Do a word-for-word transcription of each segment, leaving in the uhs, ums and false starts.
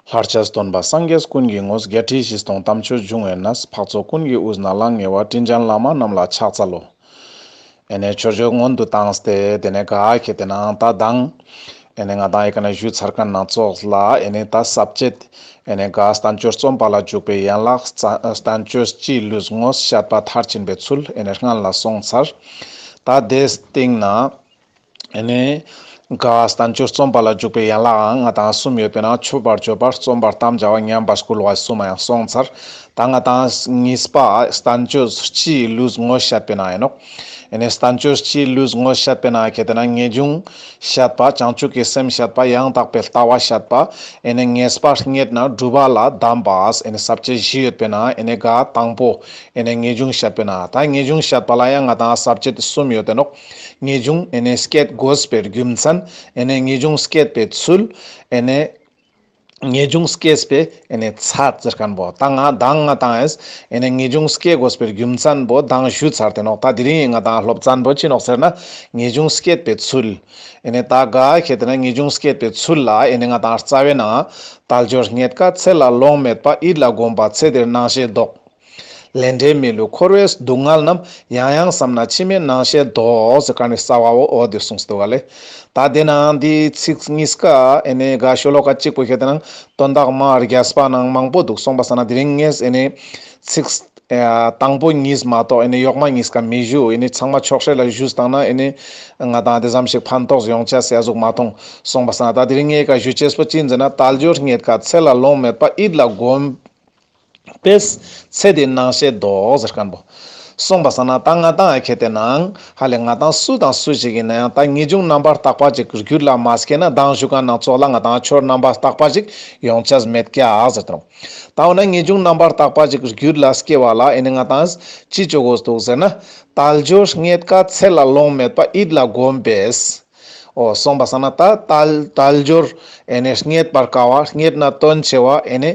ལྷར་བཅས་སྟོན་པ་སངས་རྒྱས་ཀུན་གྱི་ངོས། བརྒྱད་ཁྲི་བཞི་སྟོང་དམ་ཆོས་འབྱུང་བའི་གནས། འཕགས་ཚོགས་ཀུན་གྱི་དབུས་ན་ལྷང་ངེ་བ། དྲིན་ཅན་བླ་མ་རྣམས་ལ་ཕྱག་འཚལ་ལོ། ཨེ་ནེ་མཆོད་བརྗོད་སྔོན་དུ་བཏང་སྟེ་དེ་ནེ་ག་ཁེ་ཏེ་ནང་ད་དང་ཨེ་ནེ་ང་དང་ཨེ་ཀ་ན་ཞུ་ཚར་ཁན་ནང་ཙོགས་ལ་ཨེ་ནེ་ད་ས་བཅད་ཨེ་ནེ་ག་བསྟན་བཅོས་རྩོམ་པ་ལ་འཇུག་པའི་ཡན་ལག། བསྟན་བཅོས་སྤྱིའི་ལུས་ངོ་བཤད་པ་མཐར་ཕྱིན་པའི་ཚུལ་ཨེ་ནེ་སྔན་ལ་སོང་ཚར། ད་དེའི་སྟེང་ན་ཨེ་ནེ་ག་བསྟན་བཅོས་རྩོམ་པ་ལ་འཇུག་པའི་ཡན་ལག་ང་དང་གསུམ་ཡོད་པའི་ནང་མཆོད་པར་བརྗོད་པ། རྩོམ་པར་དམ་བཅའ་བ། ཉན་པར་བསྐུལ་བ་གསུམ་ཡང་སོང་ཚར། ད་ང་དང་གཉིས་པ་བསྟན་བཅོས་སྤྱིའི་ལུས་ངོ་བཤད་པའི་ནང་ཨིན་ནོག། ཨེ་ནེ་བསྟན་བཅོས་སྤྱིའི་ལུས་ངོ་བཤད་པའི་ནང་ཁེ་ཏེ་ན་ངེས་འབྱུང་བཤད་པ། བྱང་ཆུབ་ཀྱི་སེམས་བཤད་པ། ཡང་དག་པའི་ལྟ་བ་བཤད་པ། ཨེ་ནེ་ངེས་པ་རྙེད་ན་སྒྲུབ་པ་ལ་གདམས་པ། ཨེ་ནེ་ས་བཅད་བཞི་ཡོད་པའི་ནང་ཨེ་ནེ་ག་དང་པོ་ཨེ་ནེ་ངེས་འབྱུང་བཤད་པའི་ནང་། ད་ངེས་འབྱུང་བཤད་པ་ལ་ཡང་ང་དང་ས་བཅད་གསུམ་ཡོད་དེ་ནོག། ངེས་འབྱུང་ཨེ་ནེ་སྐྱེད་དགོས་པའི་རྒྱུ་མཚན། ཨེ་ནེ་ངེས་འབྱུང་སྐྱེད་པའི་ཚུལ། ཨེ་ནེ་ངེས་འབྱུང་སྐྱེས་པའི་ཨེ་ནེ་ཚད་ཟེར་ཁན་བོ། ད་ང་དང་ང་དང་ཨེ་ནེ་ངེས་འབྱུང་སྐྱེ་དགོས་པའི་རྒྱུ་མཚན་བོ་དང་ཞུ་ཚར་ཏེ་ནོག། ད་དེ་རིང་ང་དང་སློབ་ཚན་བོ་ཅི་ནོག་ཟེར་ན་ངེས་འབྱུང་སྐྱེད་པའི་ཚུལ། ཨེ་ནེ་ད་ག་ཁེ་ཏེ་ན་ངེས་འབྱུང་སྐྱེད་པའི་ཚུལ་ལ་ཨེ་ནེ་ང་དང་རྩ་བའི་ནང་དལ་འབྱོར་རྙེད་དཀའ་ཚེ་ལ་ལོང་མེད་པ། ཡིད་ལ་གོམས་པ་ཚེ་འདིར་སྣང་ཤས་ལྡོག། ལས་འབྲས་མི་བསླུ་འཁོར་བའི་སྡུག་བསྔལ་རྣམས། ཡང་ཡང་བསམས་ན་ཕྱི་མའི་སྣང་ཤས་ལྡོག། ཟེར་ཁན་ནི་རྩ་བ་བོ་འོ་དེ་གསུངས་ཏེ་འདུག་ག་ལེ། ད་དེ་ནང་འདི་ཚིག་གཉིས་ཀ་ཨེ་ནེ་ག་ཤོ་ལོ་ཀ་གཅིག་པོ་ཁེ་ཏེ་ན་དོན་དག་མ་རྒྱས་པ་ནང་མང་པོ་འདུག། སོང་པ་སང་ན་དེ་རིང་ངས་ཨེ་ནེ་ཚིག་ཨ་དང་པོ་གཉིས་མ་གཏོགས་ཨེ་ནེ་ཡོག་མ་གཉིས་ཀ་མི་ཞུ། ཨེ་ནེ་ཚང་མ་ཕྱོགས་སྒྲིག་ལ་ཞུས་བཏང་ན་ཨེ་ནེ་ང་དང་དེ་ཙམ་ཞིག་ཕན་ཐོགས་ཡོང་ཆ་ཟེར་ཟུག་མ་མཐོང་། སོང་པ་སང་ན་ད་དེ་རིང་ངས་ཀ་ཞུ་ཅེས་པོ་ཅི་ཨིན་ཟེར་ན་དལ་འབྱོར་རྙེད་དཀའ་ཚེ་ལ་ལོང་མེད་པ། ཡིད་ལ་གོམས་པས་ཚེ་འདིར་སྣང་ཤས་ལྡོག་ཟེར་ཁན་བོ། སོང་པ་སང་ན་ད་ང་དང་ཨ་ཁེ་ཏེ་ནང་ཧ་ལེ་ང་དང་སུ་དང་སུ་ཞིག་ཨིན་ན་ཡང་ད་ངེས་འབྱུང་རྣམ་པར་དག་པ་ཅིག་རྒྱུད་ལ་མ་སྐྱེས་ན་དང་ཞུ་ཁན་ནང་ཙོགས་ལ་ང་དང་ཆོས་རྣམ་པར་དག་པ་ཅིག་ཡོང་ཆ་མེད་ཀྱག་ཟེར་ཏེ་ནོག། ད་འོ་ན་ངེས་འབྱུང་རྣམ་པར་དག་པ་ཅིག་རྒྱུད་ལ་སྐྱེ་བ་ལ་ཨེ་ནེ་ང་དང་ཅི་ཅོ་དགོས་འདུག་ཟེར་ན་དལ་འབྱོར་རྙེད་དཀའ་ཚེ་ལ་ལོང་མེད་པ། ཡིད་ལ་གོམས་པས། འོ་སོང་པ་སང་ན་ད་དལ་དལ་འབྱོར་ཨེ་ནེ་རྙེད་པར་དཀའ་བ། རྙེད་ན་དོན་ཆེ་བ། ཨེ་ནེ་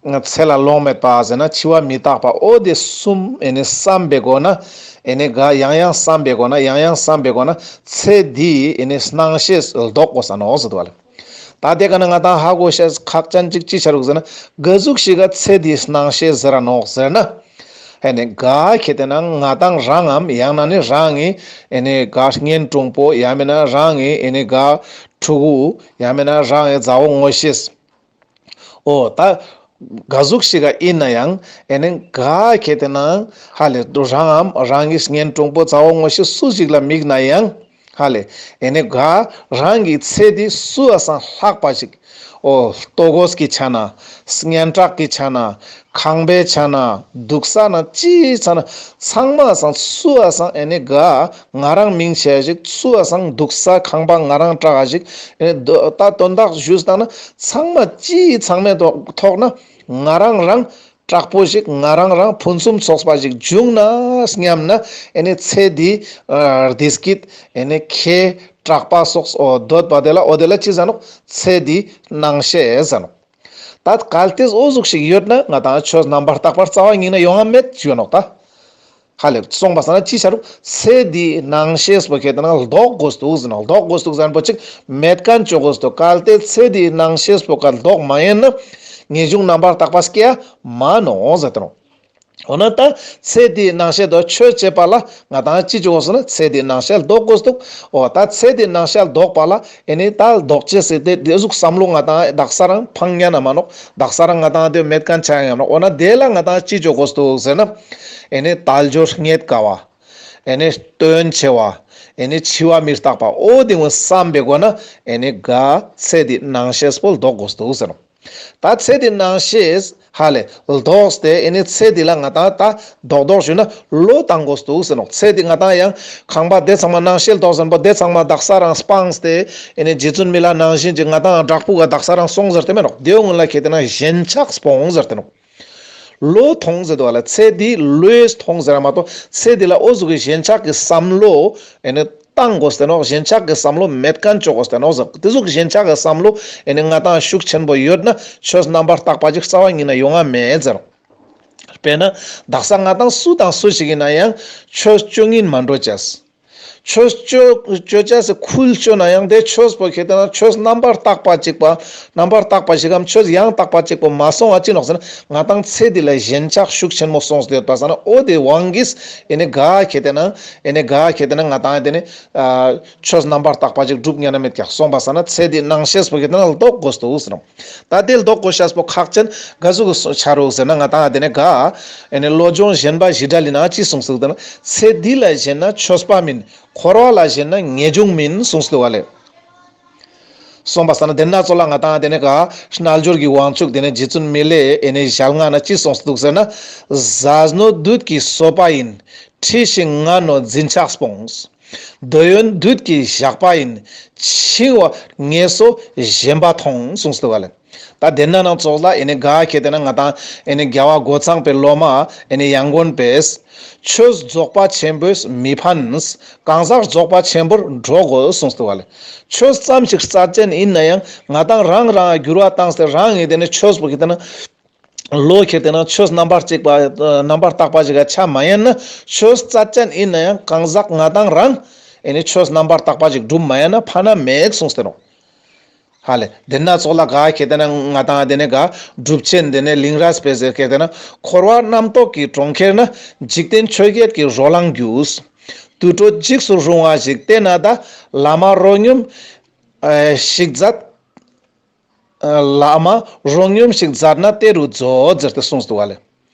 ཚེ་ལ་ལོང་མེད་པ་ཟེར་ན་འཆི་བ་མི་རྟག་པ། འོ་དེ་གསུམ་ཨེ་ནེ་བསམ་པའི་སྒོ་ན་ཨེ་ནེ་ག་ཡང་ཡང་བསམ་པའི་སྒོ་ན་ཡང་ཡང་བསམ་པའི་སྒོ་ན་ཚེ་འདིའི་ཨེ་ནེ་སྣང་ཤས་ལྡོག་དགོས་ས་ནོག་ཟེར་འདུག་ག་ལེ། ད་དེ་ཀ་ན་ང་དང་ཧ་གོ་ཤེས་ཁག་ཅན་ཅིག་ཅི་ཆ་རུག་ཟེར་ན་ག་ཟུག་ཞིག་ག་ཚེ་འདིའི་སྣང་ཤས་ཟེར་ར་ནོག་ཟེར་ན། ཨེ་ནེ་ག་ཁེ་ཏེ་ན་ང་དང་རང་ངམ་ཡང་ན་ནི་རང་ངི་ཨེ་ནེ་ག་གཉེན་དྲུང་པོ་ཡང་མེད་ན་རང་ངི་ཨེ་ནེ་ག་ཕྲུ་གུ་ཡང་མེད་ན་རང་ངི་མཛའ་བོ་ངོ་ཤེས། འོ་ད་ག་ཟུག་ཞིག་ག་ཨིན་ན་ཡང་ཨེ་ནེ་ག་ཁེ་ཏེ་ན་ཧ་ལེ་རང་ངམ་རང་ངི་གཉེན་དྲུང་པོ་མཛའ་བོ་ངོ་ཤེས་སུ་ཞིག་ལ་དམིགས་ན་ཡང་ཧ་ལེ་ཨེ་ནེ་ག་རང་གི་ཚེ་འདི་སུ་བ་སང་ལྷག་པ་ཞིག། འོ་ལྟོ་གོས་ཀྱི་ཆ་ན་སྙན་གྲགས་ཀྱི་ཆ་ན་ཁང་པའི་ཆ་ན་འདུག་ས་ན་ཅི་ཆ་ན་ཚང་མ་སང་སུ་བ་སང་ཨེ་ནེ་ག་ང་རང་མིང་ཆེ་ཞིག། སུ་བ་སང་འདུག་ས་ཁང་པ་ང་རང་དྲག་ཞིག། ཨེ་ནེ་ད་དོན་དག་ཞུས་བཏང་ན་ཚང་མ་ཅི་ཚང་མའི་ཐོག་ཐོག་ན་ང་རང་རང་དྲག་པོ་ཞིག། ང་རང་རང་ཕུན་སུམ་ཚོགས་པ་ཞིག་བྱུང་ན་སྙམ་ན་ཨེ་ནེ་ཚེ་འདི་ཨ་བདེ་སྐྱིད་ཨེ་ནེ་ཁེ་དྲག་པ་སོགས་འོ་འདོད་པ་དེ་ལ་འོ་དེ་ལ་ཅི་ཟེར་ནོག། ཚེ་འདིའི་སྣང་ཤས་ཟེར་ནོག། ད་གལ་ཏེ་འོ་ཟུག་ཞིག་ཡོད་ན་ང་དང་ཆོས་རྣམ་པར་དག་པ་རྩ་བ་ཉིད་ནས་ཡོང་ང་མེད་ཞུ་ནོག་ད། ཧ་ལེ་སོང་པ་སང་ན་ཅི་ཆ་རུག། ཚེ་འདིའི་སྣང་ཤས་པོ་ཁེ་ཏེ་ན་ལྡོག་དགོས་འདུག་ཟེར་ནོག། ལྡོག་དགོས་འདུག་ཟེར་ན་པོ་ཅིག་མེད་མཁན་ཅོ་དགོས་འདུག། གལ་ཏེ་ཚེ་འདིའི་སྣང་ཤས་པོ་ཀ་ལྡོག་མ་ཡིན་ན་ངེས་འབྱུང་རྣམ་པར་དག་པ་སྐྱེ་ཡ་མ་ནོག་ཟེར་ཏེ་ནོག། འོ་ན་ད་ཚེ་འདིའི་སྣང་ཤས་དོ་ཆོས་བྱེད་པ་ལ་ང་དང་ཅི་ཅོ་དགོས་ཟེར་ན་ཚེ་འདིའི་སྣང་ཤས་ལྡོག་དགོས་འདུག། འོ་ད་ཚེ་འདིའི་སྣང་ཤས་ལྡོག་པ་ལ་ཨེ་ནེ་ད་ལྡོག་ཅེས་ཟེར་ཏེ་དེ་ཟུག་བསམ་བློ་ང་དང་དག་ས་རང་ཕང་ཉན་ན་མ་ནོག། དག་ས་རང་ང་དང་དེ་མེད་མཁན་ཆ་ཡང་ཡང་ནོག། འོ་ན་དེ་ལ་ང་དང་ཅི་ཅོ་དགོས་འདུག་ཟེར་ན་ཨེ་ནེ་དལ་འབྱོར་རྙེད་དཀའ་བ། ཨེ་ནེ་དོན་ཆེ་བ། ཨེ་ནེ་འཆི་བ་མི་རྟག་པ། འོ་དེ་ངོ་བསམ་པའི་སྒོ་ན་ཨེ་ནེ་ག་ཚེ་འདིའི་སྣང་ཤས་པོ་ལྡོག་དགོས་འདུག་ཟེར་ནོག། ད་ཚེ་འདིའི་སྣང་ཤས་ཧ་ལེ་ལྡོག་སྟེ་ཨེ་ནེ་ཚེ་འདི་ལ་ང་དང་ད་རྡོག་རྡོག་ཞུ་ན་བློ་བཏང་དགོས་འདུག་ཟེར་ནོག། ཚེ་འདི་ང་དང་ཡང་ཁང་པ་དེ་ཚང་མ་སྣང་ཤས་ལྡོག་ཟེར་པོ་དེ་ཚང་མ་དག་ས་རང་སྤངས་ཏེ་ཨེ་ནེ་རྗེ་བཙུན་མི་ལ་ནང་བཞིན་གྱི་ང་དང་བྲག་ཕུག་ག་དག་ས་རང་སོང་ཟེར་ཏེ་མེད་ནོག། དེ་འོང་ལ་ཁེ་ཏེ་ན་ཞེན་ཆགས་སྤོང་ཟེར་ཏེ་ནོག། བློ་ཐོང་ཟེར་དུག་ལེ། ཚེ་འདི་བློས་ཐོང་ཟེར་མ་གཏོགས་ཚེ་འདི་ལ་འོ་ཟུག་གི་ཞེན་ཆགས་ཀྱི་བསམ་བློ་ཨེ་ནེ་བཏང་དགོས་ཏེ་ནོག། ཞེན་ཆགས་ཀྱི་བསམ་བློ་མེད་མཁན་ཅོ་དགོས་ཏེ་ནོག་ཟེར། དེ་ཟུག་གི་ཞེན་ཆགས་ཀྱི་བསམ་བློ་ཨེ་ནེ་ང་དང་ཤུགས་ཆེན་པོ་ཡོད་ན་ཆོས་རྣམ་པར་དག་པ་ཅིག་རྩ་བ་ཉིད་ནས་ཡོང་ང་མེད་ཟེར། དཔེར་ན་དག་ས་ང་དང་སུ་དང་སུ་ཞིག་ཡིན་ན་ཡང་ཆོས་སྤྱོད་ཡིན་མ་འགྲོ་ཅེས། ཆོས་ཅོ་ཅོ་ཅེས་སི་ཁུལ་ཅོ་ན་ཡང་དེ་ཆོས་པོ་ཁེ་ཏེ་ན་ཆོས་རྣམ་པར་དག་པ་ཅིག་པ་རྣམ་པར་དག་པ་ཞིག་གམ་ཆོས་ཡང་དག་པ་ཅིག་པོ་མ་སོང་བ་ཅི་ནོག་ཟེར་ན་ང་ཏང་ཚེ་འདི་ལ་ཞེན་ཆགས་ཤུགས་ཆེན་མོ་སོང་སྟེ་ཡོད་པ་ས་ན་འོ་དེ་དབང་གིས་ཨེ་ནི་ག་ཁེ་ཏེ་ན་ཨེ་ནི་ག་ཁེ་ཏེ་ན་ང་ཏང་དེ་ནི་ཨ་ཆོས་རྣམ་པར་དག་པ་ཅིག་སྒྲུབ་ཉན་ན་མེད་ཀྱག་སོང་པ་ས་ན་ཚེ་འདི་སྣང་ཤེས་པོ་ཁེ་ཏེ་ན་ལྡོག་དགོས་ཏོ་ཟེར་ནོག་ད་དེ་ལྡོག་དགོས་ཤེས་པོ་ཁག་ཅན་ག་ཟུག་གི་ཆ་རུག་ཟེར་ན་ང་ཏང་དེ་ནི་ག་ཨེ་ནི་བློ་སྦྱོང་གཞན་པ་བཞི་སྒྲ་ལི་ན་ཅི་གསུངས་ཟེར་ན་ཚེ་འདི་ལ་ཞེན་ན་ཆོས་པ་མིན། འཁོར་བ་ལ་ཞེན་ན་ངེས་འབྱུང་མིན་གསུངས་ཏེ་བ་ལེ། སོང་པ་ས་ན་དེ་ན་ཚོ་ལ་ང་ཏང་དེ་ནི་ག་རྣལ་འབྱོར་གྱི་དབང་ཕྱུག་དེ་ནི་རྗེ་བཙུན་མི་ལས་ཨེ་ནི་ཞལ་སྔ་ན་ཅི་གསུངས་འདུག་ཟེར་ན། ཟས་ནོར་བདུད་ཀྱི་གསོད་པ་ཡིན། འཁྲི་ཞིང་ངལ་ནོར་འཛིན་ཆགས་སྤོངས། འདོད་ཡོན་བདུད་ཀྱི་ཞགས་པ་ཡིན། འཆིང་བ་ངལ་གསོ་ཞེན་པ་ཐོང་གསུངས་འདུག་བ་ལེ། ད་དེ་ན་ནང་ཚོགས་ལ་ཨེ་ནི་ག་ཁེ་ཏེ་ན་ང་ཏང་ཨེ་ནི་རྒྱལ་བ་སྒོ་ཚང་པའི་སློབ་མ་ཨེ་ནི་ཡང་དགོན་པས། ཆོས་རྫོགས་པ་ཆེན་པོས་མི་ཕན། གང་ཟག་རྫོགས་པ་ཆེན་པོར་འགྲོ་དགོས་གསུངས་འདུག་བ་ལེ། ཆོས་ཙམ་ཞིག་རྩ་ཅན་ཡིན་ན་ཡང་ང་ཏང་རང་རང་འགྱུར་བ་བཏང་སྟེ་རང་ངི་དེ་ནི་ཆོས་པོ་ཁེ་ཏེ་ན་བློ་ཁེ་ཏེ་ན་ཆོས་རྣམ་པར་གཅིག་པ་རྣམ་པར་དག་པ་ཞིག་ག་ཆ་མ་ཡིན་ན་ཆོས་རྩ་ཅན་ཡིན་ན་ཡང་གང་ཟག་ང་ཏང་རང་ཨེ་ནི་ཆོས་རྣམ་པར་དག་པ་ཞིག་སྒྲུབ་མ་ཡིན་ན་ཕན་ན་མེད་གསུངས་ཏེ་ནོག་ཧ་ལེ། དེ་ན་ཚོགས་ལ་ག་ཁེ་ཏེ་ན་ང་ཏང་དེ་ནི་ག་གྲུབ་ཆེན་དེ་ནི་ལིང་རས་པས་ཟེར་ཁེ་ཏེ་ན་འཁོར་བ་རྣམ་རྟོག་གི་གྲོང་ཁྱེར་ན། འཇིག་རྟེན་ཆོས་བརྒྱད་ཀྱི་རོ་ལངས་རྒྱུག་དུད་འགྲོ་འཇིགས་སུ་རུང་བ་ཞིག་བལྟས་ན་ད། བླ་མ་རོ་སྙོམས་ཨེ་ཞིག་མཛད། ཨེ་བླ་མ་རོ་སྙོམས་ཤིག་མཛད་ན་དེ་རུ་མཛོད་ཟེར་ཏེ་གསུངས་འདུག་བ་ལེ།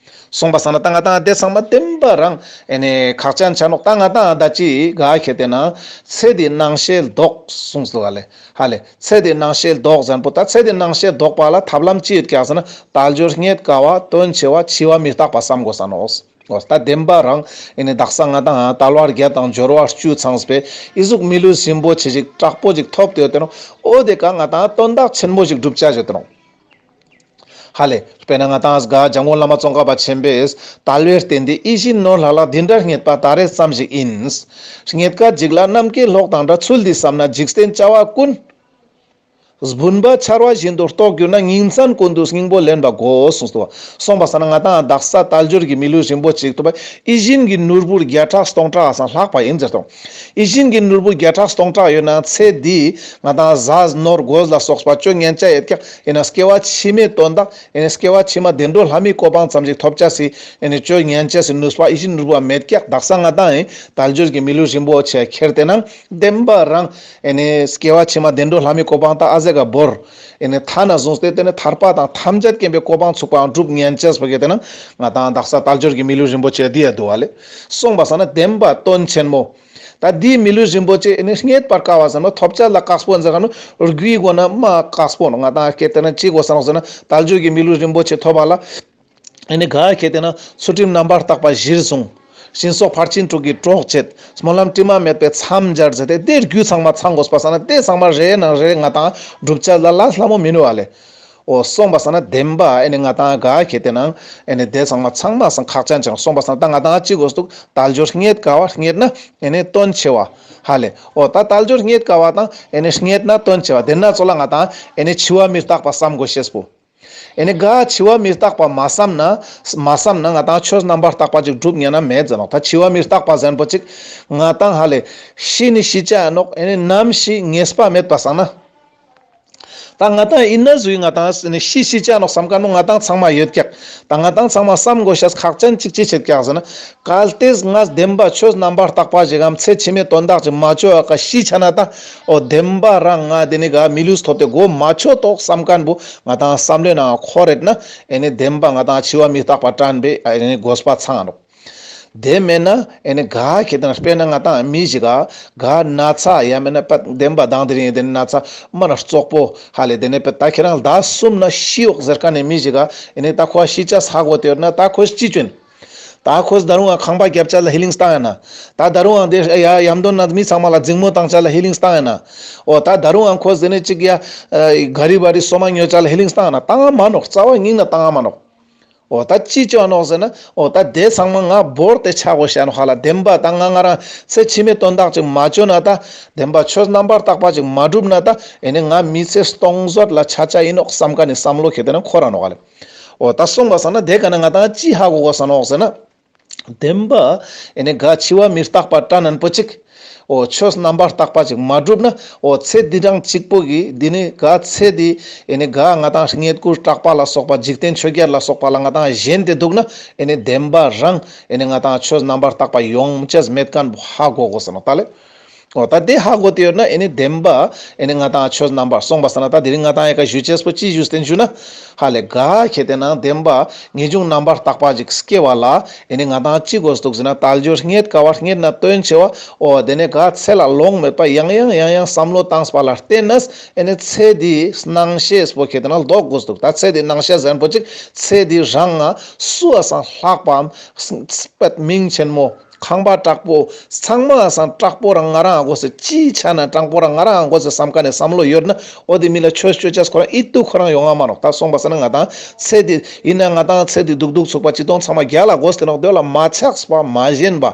སོང་པ་ས་ན་ད་ང་ཏང་དེ་ཚང་མ་བདེན་པ་རང་ཨེ་ནི་ཁག་ཅན་ཆ་ནོག་ད་ང་ཏང་ད་ཅི་ག་ཁེ་ཏེ་ན་ཚེ་འདི་སྣང་ཤས་ལྡོག་གསུངས་འདུག་བ་ལེ། ཧ་ལེ། ཚེ་འདི་སྣང་ཤས་ལྡོག་ཟེར་པོ་ད་ཚེ་འདི་སྣང་ཤས་ལྡོག་པ་ལ་ཐབས་ལམ་ཅི་ཡོད་ཀྱག་ཟེར་ན་དལ་འབྱོར་རྙེད་དཀའ་བ་དོན་ཆེ་བ་འཆི་བ་མི་རྟག་པ་བསམ་དགོས་ས་ནོག་འོ་ད་བདེན་པ་རང་ཨེ་ནི་དག་ས་ང་ཏང་དལ་བ་བརྒྱད་དང་འབྱོར་བ་བཅུ་ཚང་པའི་ཨི་ཟུག་མི་ལུས་རིན་པོ་ཆེ་ཞིག་དྲག་པོ་ཞིག་ཐོབ་སྟེ་ཡོད་དེ་ནོག་འོ་དེ་ཀ་ང་ཏང་དོན་དག་ཆེན་མོ་ཞིག་སྒྲུབ་བྱ་ཞིག་ཡོད་དེ་ནོག་ཧ་ལེ། དཔེར་ན་ང་ཏང་ག་འཇམ་མགོན་བླ་མ་ཙོང་ཁ་པ་ཆེན་པོས་དལ་བའི་རྟེན་འདི་ཡིད་བཞིན་ནོར་ལྷ་ལ་འདི་འདྲ་རྙེད་པ་ད་རེས་ཙམ་ཞིག་ཡིན། རྙེད་དཀའ་འཇིག་སླ་ནམ་མཁའི་གློག་དང་འདྲ་ཚུལ་འདི་བསམ་ན་འཇིག་རྟེན་བྱ་བ་ཀུན། སྦུན་པ་ཆར་བ་བཞིན་དུ་རྟོགས་གྱུར་ན། ཉིན་མཚན་ཀུན་ཏུ་སྙིང་པོ་ལེན་པ་དགོས་གསུངས་ཏོ། སོང་པ་ས་ན་ང་ཏང་དག་ས་དལ་འབྱོར་གྱི་མི་ལུས་རིན་པོ་ཆེ་ཐོབ་པ་ཡིད་བཞིན་གྱི་ནོར་བུ་བརྒྱ་ཕྲག་སྟོང་ཕྲག་སང་ལྷག་པ་ཡིན་ཟེར་ཏོ། ཡིད་བཞིན་གྱི་ནོར་བུ་བརྒྱ་ཕྲག་སྟོང་ཕྲག་ཡོད་ན་ཚེ་འདི་ང་ཏང་ཟས་ནོར་གོས་ལ་སོགས་པ་ཅོ་ཉན་ཆ་ཡོད་ཀྱག་ཡིན་ན་སྐྱེ་བ་ཕྱི་མའི་དོན་དག་ཡིན་ན་སྐྱེ་བ་ཕྱི་མ་བདེ་འགྲོ་ལྷ་མིའི་གོ་འཕང་ཙམ་ཞིག་ཐོབ་ཆ་སི་ཡིན་ན་ཅོ་ཉན་ཆ་སི་ནུས་པ་ཡིད་བཞིན་ནོར་བུ་མེད་ཀྱག་དག་ས་ང་ཏང་ཡིན་དལ་འབྱོར་གྱི་མི་ལུས་རིན་པོ་ཆེ་ཁྱེར་ཏེ་ན་བདེན་པ་རང་ཨེ་ནི་སྐྱེ་བ་ཕྱི་མ་བདེ་འགྲོ་ལྷ་མིའི་གོ་འཕང་ད་ཨ་ཟེ་ག་བོར། ཨེ་ནི་ཐ་ན་བཟུང་སྟེ་དེ་ནི་ཐར་པ་དང་ཐམས་ཅད་མཁྱེན་པའི་གོ་འཕང་ཚུགས་པའང་སྒྲུབ་ཉན་ཅེས་པོ་གེ་དེ་ན་ང་ཏང་དག་ས་དལ་འབྱོར་གྱི་མི་ལུས་རིན་པོ་ཆེ་འདི་ཡ་འདུག་བ་ལེ། སོང་པ་ས་ན་བདེན་པ་དོན་ཆེན་མོ། ད་འདིའི་མི་ལུས་རིན་པོ་ཆེ་ཨེ་ནི་རྙེད་པར་དཀའ་བ་ཟེར་ན་ཐོབ་ཆ་ལ་དཀགས་པོ་ཟེར་ག་ནོ་རྒྱུའི་སྒོ་ན་མ་དཀགས་པོ་ནོ། ང་ཏང་གེ་དེ་ན་ཅི་དགོས་ས་ནོ་ཟེར་ན་དལ་འབྱོར་གྱི་མི་ལུས་རིན་པོ་ཆེ་ཐོབ་པ་ལ། ཨེ་ནི་ག་ཁེ་དེ་ན་ཚུལ་ཁྲིམས་རྣམ་པར་དག་པ་གཞིར་བཟུང་། སྦྱིན་སོགས་ཕར་ཕྱིན་དྲུག་གི་གྲོགས་བྱེད། སྨོན་ལམ་དྲི་མ་མེད་པའི་མཚམས་སྦྱར་ཟེར་ཏེ་དེ་རྒྱུ་ཚང་མ་ཚང་དགོས་པ་ས་ན་དེ་ཚང་མ་རེ་ནང་རེ་ང་ཏང་སྒྲུབ་བྱ་ལ་ལ་སླ་མོ་མིན་ནོ་ཨ་ལེ། འོ་སོང་པ་ས་ན་བདེན་པ་ཨེ་ནི་ང་ཏང་ག་ཁེ་དེ་ན་ཨེ་ནི་དེ་ཚང་མ་ཚང་མ་སང་ཁག་ཅན་ཅང་སོང་པ་ས་ན་ད་ང་ཏང་ཅི་དགོས་འདུག་དལ་འབྱོར་རྙེད་དཀའ་བ་རྙེད་ན་ཨེ་ནི་དོན་ཆེ་བ་ཧ་ལེ། འོ་ད་དལ་འབྱོར་རྙེད་དཀའ་བ་དང་ཨེ་ནི་རྙེད་ན་དོན་ཆེ་བ་དེ་ན་ཚོ་ལ་ང་ཏང་ཨེ་ནི་འཆི་བ་མི་རྟག་པ་བསམ་དགོས་ཤེས་པོ། ཨེ་ནི་ག་འཆི་བ་མི་རྟག་པ་མ་བསམ་ན་མ་བསམ་ན་ང་ཏང་ཆོས་རྣམ་པར་དག་པ་ཅིག་སྒྲུབ་ཉན་ན་མེད་ཟེར་ནོག་ད་འཆི་བ་མི་རྟག་པ་ཟེར་པོ་ཅིག་ང་ཏང་ཧ་ལེ་ཤི་ནི་ཤི་ཆ་ནོག་ཨེ་ནི་ནམ་ཤི་ངེས་པ་མེད་པ་སང་ན། ད་ང་ཏང་ཡིན་ན་ཟུག་ང་ཏང་ཤི་ཤི་ཆ་ནོག་བསམ་མཁན་ནོ་ང་ཏང་ཚང་མ་ཡོད་ཀྱག་ད་ང་ཏང་ཚང་མ་བསམ་དགོས་ཤེས་ཁག་ཅན་ཅིག་ཅི་བྱེད་ཀྱག་ཟེར་ན། གལ་ཏེ་ང་བདེན་པ་ཆོས་རྣམ་པར་དག་པ་ཞིག་གམ་ཚེ་ཕྱི་མའི་དོན་དག་ཅིག་མ་ཅོ་ཡ་ཀ་ཤི་ཆ་ན་ད། འོ་བདེན་པ་རང་ང་དེ་ནི་ག་མི་ལུས་ཐོབ་སྟེ་གོ་མ་ཆོད་དོག་བསམ་མཁན་པོ་ང་ཏང་བསམ་བློའི་ནང་འཁོར་རེད་ན། ཨེ་ནི་བདེན་པ་ང་ཏང་འཆི་བ་མི་རྟག་པ་དྲན་པའི་ཨེ་ནི་དགོས་པ་ཚང་ནོག་དེ་མེད་ན་ཨེ་ནི་ག་ཁེ་དེ་ན་དཔེར་ན་ང་ཏང་མི་ཞིག་ག་ག་ན་ཚ་ཡ་མེད་ན་པ་བདེན་པ་དང་དེ་རིང་དེ་ནི་ན་ཚ་མ་ན་བཙོག་པོ་ཧ་ལེ་དེ་ནི་པ་ད་ཁྱེད་རང་ཟླ་གསུམ་ན་ཤི་ཡོག་ཟེར་མཁན་ནི་མི་ཞིག་ག་ཨེ་ནི་ད་ཁོ་ཤི་ཆ་ས་གོ་དེ་ཡོད་ན་ད་ཁོ་ཅི་ཅོན། ད་ཁོས་ད་རུང་ཁང་པ་རྒྱབ་ཆ་ལ་ཧི་ལིང་བཏང་ཡ་ན། ད་ད་རུང་དེ་ཡ་ཡམ་དོན་ན་མི་ཚང་མ་ལ་འཛིང་མོ་བཏང་ཆ་ལ་ཧི་ལིང་བཏང་ཡ་ན། འོ་ད་ད་རུང་ཁོས་དེ་ནི་ཅིག་ཡ་ག་རི་བ་རི་སོ་མ་ཉོ་ཆ་ལ་ཧི་ལིང་བཏང་ཡ་ན་བཏང་ང་མ་ནོག་རྩ་བ་ཉིད་ན་བཏང་ང་མ་ནོག་འོ་ད་ཅི་ཅོ་ནོག་ཟེར་ན། འོ་ད་དེ་ཚང་མ་ང་བོར་ཏེ་ཆ་དགོས་ཤ་ནོག་ཧ་ལ་བདེན་པ་ད་ང་ང་རང་ཚེ་ཕྱི་མའི་དོན་དག་ཅིག་མ་ཅོ་ན་ད། བདེན་པ་ཆོས་རྣམ་པར་དག་པ་ཅིག་མ་སྒྲུབ་ན་ད། ཨེ་ནི་ང་མི་ཚེ་སྟོང་ཟད་ལ་ཆ་ཆ་ཡིན་ནོག་བསམ་མཁན་ནི་བསམ་བློ་ཁེ་དེ་ན་འཁོར་ར་ནོག་ཧ་ལ། འོ་ད་སོང་པ་སང་ན་དེ་ག་ན་ང་ཏང་ཅི་ཧ་གོ་དགོས་ས་ནོག་ཟེར་ན། བདེན་པ་ཨེ་ནི་ག་འཆི་བ་མི་རྟག་པ་དྲན་ན་པོ་ཅིག་འོ་ཆོས་རྣམ་པར་དག་པ་ཅིག་མ་གྲུབ་ན། འོ་ཚེ་འདི་དང་གཅིག་པོ་གི་འདི་ནི་ག་ཚེ་འདི་ཨེ་ནི་ག་ང་དང་རྙེད་བཀུར་གྲགས་པ་ལ་སོགས་པ་འཇིག་རྟེན་ཆོས་བརྒྱད་ལ་སོགས་པ་ལ་ང་དང་ཞེན་ཏེ་འདུག་ན། ཨེ་ནི་བདེན་པ་རང་ཨེ་ནི་ང་དང་ཆོས་རྣམ་པར་དག་པ་ཡོང་ཅེས་མེད་མཁན་པོ་ཧ་གོ་དགོས་ས་ནོག་ད་ལེ། འོ་ད་དེ་ཧ་གོ་སྟེ་ཡོད་ན་ཨེ་ནི་བདེན་པ་ཨེ་ནི་ང་དང་ཆོས་རྣམ་པར་སོང་པ་ས་ན། ད་དེ་རིང་ང་དང་ཡ་ཀ་ཞུ་ཅེས་པོ་ཅི་ཞུས་ཏེན་ཞུ་ན། ཧ་ལེ་ག་ཁེ་ཏེ་ན་བདེན་པ་ངེས་འབྱུང་རྣམ་པར་དག་པ་ཅིག་སྐྱེ་བ་ལ་ཨེ་ནི་ང་དང་ཅི་དགོས་འདུག་ཟེར་ན། དལ་འབྱོར་རྙེད་དཀའ་བ་རྙེད་ན་དོན་ཆེ་བ། འོ་དེ་ནས་ག་ཚེ་ལ་ལོང་མེད་པ་ཡང་ཡང་ཡང་ཡང་བསམ་བློ་བཏངས་པ་ལ་བརྟེན་ནས་ཨེ་ནི་ཚེ་འདིའི་སྣང་ཤས་པོ་ཁེ་ཏེ་ན་ལྡོག་དགོས་འདུག་ད་ཚེ་འདིའི་སྣང་ཤས་ཟེར་མཁན་པོ་ཅིག་ཚེ་འདི་རང་ང་སུ་བ་སང་ལྷག་པའམ་དཔེ་མིང་ཆེན་མོ་ཁང་པ་དྲག་པོ་ཚང་མ་སང་དྲག་པོ་རང་ང་རང་ཨ་དགོས་ཟེར། ཅི་ཆ་ན་དྲང་པོ་རང་ང་རང་ཨ་དགོས་ཟེར་བསམ་མཁན་ནི་བསམ་བློ་ཡོད་ན། འོ་དེ་མི་ལ་ཆོས་ཅོ་ཅེས་ཁོ་རང་ཨིད་དུ་ཁོ་རང་ཡོང་ང་མ་ནོག་ད་སོང་པ་ས་ན་ང་དང་ཚེ་འདི་ཡིན་ན་ང་དང་ཚེ་འདི་སྡུག་སྡུག་ཚུགས་པ་ཅི་གཏོང་ཚང་མ་རྒྱལ་ལ་དགོས་ཏེ་ནོག་དེ་ལ་མ་ཆགས་པ་མ་ཞེན་པ།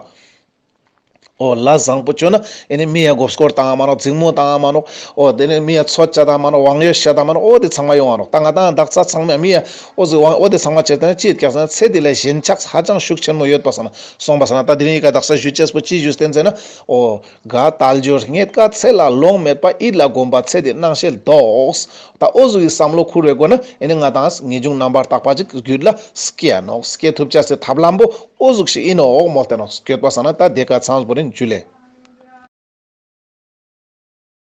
འོ་ལ་བཟང་པོ་ཅོ་ན་ཨེ་ནི་མི་ཡ་མགོ་སྐོར་བཏང་ང་མ་ནོག་འཛིང་མོ་བཏང་ང་མ་ནོག་འོ་དེ་ནི་མི་ཡ་ཚོད་བཅད་བཏང་མ་ནོག་དབང་ཡོད་བཤད་བཏང་མ་ནོག་འོ་དེ་ཚང་མ་ཡོང་ང་ནོག་ད་ང་དང་བདག་ས་ཚང་མ་མི་ཡ་འོ་ཟི་དབང་འོ་དེ་ཚང་མ་བྱེད་དེ་ན་ཅི་ཡོད་ཀྱག་ཟེར་ན། ཚེ་འདི་ལ་ཞེན་ཆགས་ཧ་ཅང་ཤུགས་ཆེན་མོ་ཡོད་པ་ས་ན། སོང་པ་ས་ན་ད་དེ་རིང་ཡི་ཀ་བདག་ས་ཞུ་ཅེས་པོ་ཅི་ཞུས་ཏེན་ཟེར་ན། འོ་ག་དལ་འབྱོར་རྙེད་དཀའ་ཚེ་ལ་ལོང་མེད་པ། ཡིད་ལ་གོམས་པ་ཚེ་འདིའི་སྣང་ཤས་ལྡོག་ད་འོ་ཟུག་གི་བསམ་བློ་ཁུར་བའི་སྒོ་ན་ཨེ་ནི་ང་དང་ངེས་འབྱུང་རྣམ་པར་དག་པ་ཅིག་རྒྱུད་ལ་སྐྱེ་ནོག་སྐྱེ་ཐུབ་ཅེས་སི་ཐབས་ལམ་པོ་འོ་ཟུག་ཞིག་ཡིན་ནོག་མོལ་ཏེ་ནོག་སྐྱོད་པ་ས་ན། ད་དེ་ཀ་ཚང་བོ་རིན་ཇུ་ལེ།